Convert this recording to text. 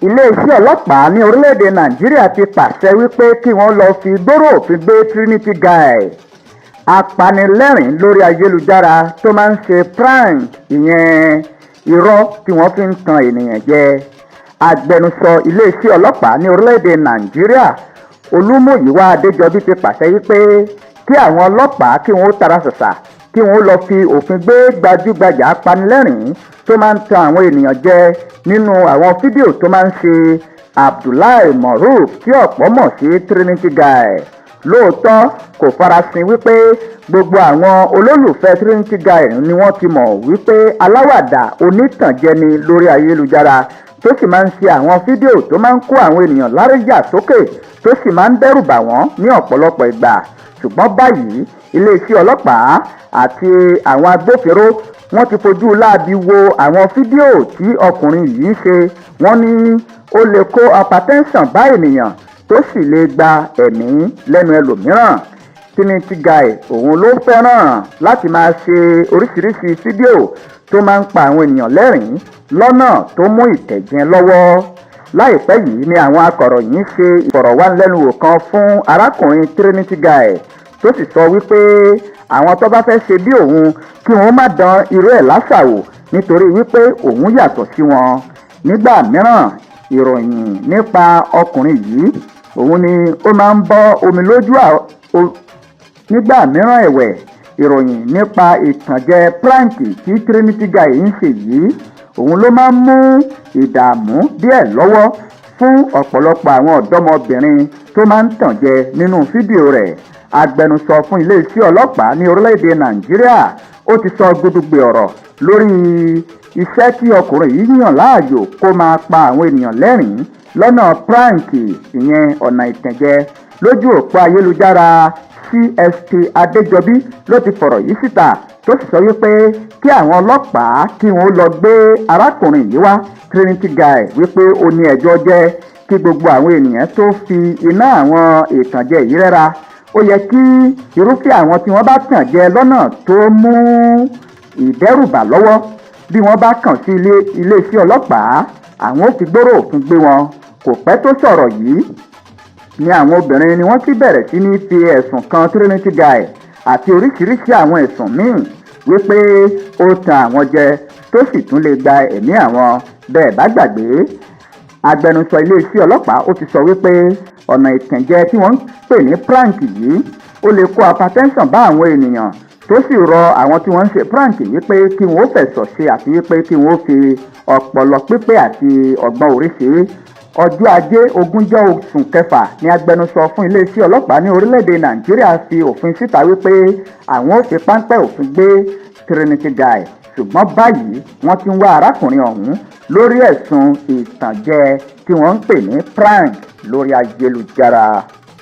Iléeṣẹ́ ọlọ́pàá ní orílẹ̀-èdè Nàìjíríà ti pàṣẹ wípé kí wọ́n lọ́ọ́ fi gbòòrò òfin gbé Trinity Guy, apanilẹ́rìn lórí ayélujára tó máa ń ṣe prank, ìyẹn irọ́ tí wọ́n fi ń tan ènìyàn jẹ. Agbẹnusọ iléeṣẹ́ ọlọ́pàá ní orílẹ̀-èdè Nàìjíríà, Olúmúyíwá Adéjọbí, ti pàṣẹ wípé kí àwọn ọlọ́pàá kí wọ́n tara ṣàṣà kí wọ́n lọ́ọ́ fi òfin gbé gbajúgbajà apanilẹ́rìn tó máa ń tan àwọn ènìyàn jẹ nínú àwọn fídíò tó máa ń ṣe, Abdullahi Moruf, tí ọ̀pọ̀ mọ̀ sí Trinity Guy. Lóòótọ́, kò farasin wípé gbogbo àwọn olólùfẹ́ Trinity Guy ni wọ́n ti mọ̀ wípé aláwàdà onítànjẹ ni lórí ayélujára, tó sì máa ń ṣe àwọn fídíò tó máa ń kó àwọn ènìyàn láríyá sókè, tó sì máa ń dẹ́rù bà wọ́n ní ọ̀pọ̀lọpọ̀ ìgbà. Ṣùgbọ́n báyìí, iléeṣẹ́ ọlọ́pàá àti àwọn agbófinró, wọ́n ti fojú láabi wo àwọn fídíò tí ọkùnrin yìí ń ṣe. Wọ́n ní ó lè kó hypertension bá ènìyàn, tó sì lè gba ẹ̀mí lẹ́nu ẹlòmíràn. Trinity Guy òun ló fẹ́ràn láti máa ṣe oríṣiríṣi fídíò tó máa ń pa àwọn ènìyàn lẹ́rìn-ín lọ́nà tó mú ìtẹ̀jẹ́ lọ́wọ́. Láìpẹ́ yìí ni àwọn akọ̀ròyìn ṣe ìfọ̀rọ̀wánilẹ́nuwò kan fún arákùnrin Trinity Guy, tó sì sọ wípé àwọn tó bá fẹ́ ṣe bí òun, kí wọ́n má dán irú ẹ̀ lásà wò, nítorí wípé òun yàtọ̀ sí wọn. Nígbà mìíràn, ìròyìn nípa ọkùnrin yìí òun ni ó máa ń bọ́ omi lójú. Nígbà mìíràn ẹ̀wẹ̀, ìròyìn nípa ìtànjẹ prank tí Trinity Guy ń ṣe yìí òun ló máa ń mú ìdààmú díẹ̀ lọ́wọ́ fún ọ̀pọ̀lọpọ̀ àwọn ọ̀dọ́mọbìnrin tó máa ń tàn jẹ nínú fídíò rẹ̀. Agbẹnusọ fún iléeṣẹ́ ọlọ́pàá ní orílẹ̀-èdè Nàìjíríà, ó ti sọ gudugbẹ̀ ọ̀rọ̀ lórí iṣẹ́ tí ọkùnrin yìí yàn láàyò, kó máa pa àwọn ènìyàn lẹ́rìn-ín lọ́nà prank, ìyẹn ọ̀nà ìtànjẹ lójú òpó ayélujára. CSP Adéjọbí ló ti fọ̀rọ̀ yìí síta, tó sì sọ wípé kí àwọn ọlọ́pàá kí wọ́n lọ gbé arákùnrin yìí wá, Trinity Guy, wípé ó ní ẹjọ́ jẹ́ kí gbogbo àwọn ènìyàn tó fi iná àwọn ìtànjẹ yìí rẹ́ra. Ó yẹ kí irúfẹ́ àwọn tí wọ́n bá tàn jẹ lọ́nà tó mú ìdẹ́rùbà lọ́wọ́, bí wọ́n bá kàn sí iléeṣẹ́ ọlọ́pàá, àwọn ò fi gbóró òfin gbé wọn. Kò pẹ́ tó sọ̀rọ̀ yìí ni àwọn obìnrin ni wọ́n ti bẹ̀rẹ̀ sí ní fi ẹ̀sùn kan Trinity Guy àti oríṣiríṣi àwọn ẹ̀sùn míì wípé ó tan àwọn jẹ, tó sì tún lè gba ẹ̀mí àwọn. Bẹ́ẹ̀ bá gbàgbé, agbẹnusọ iléeṣẹ́ ọlọ́pàá, ó ti sọ wípé ọ̀nà ìtànjẹ tí wọ́n ń pè ní prank yìí, ó lè kó hypertension bá àwọn ènìyàn, tó sì rọ àwọn tí wọ́n ń ṣe prank wípé kí wọ́n ó fẹ̀sọ̀ ṣe àti wípé kí wọ́n ó fi ọpọlọ pípé àti ọgbọ́n orí ṣe é. Ọjọ́ Ajé, 20 oṣù kẹfà ní agbẹnusọ fún iléeṣẹ́ ọlọ́pàá ní orílẹ̀-èdè Nàìjíríà fi òfin síta wípé àwọn ò fi páńpẹ́ òfin gbé Trinity Guy. Ṣùgbọ́n báyìí, wọ́n ti ń wá arákùnrin ọ̀hún lórí ẹ̀sùn ìtànjẹ tí wọ́n ń pè ní prank lórí ayélujára.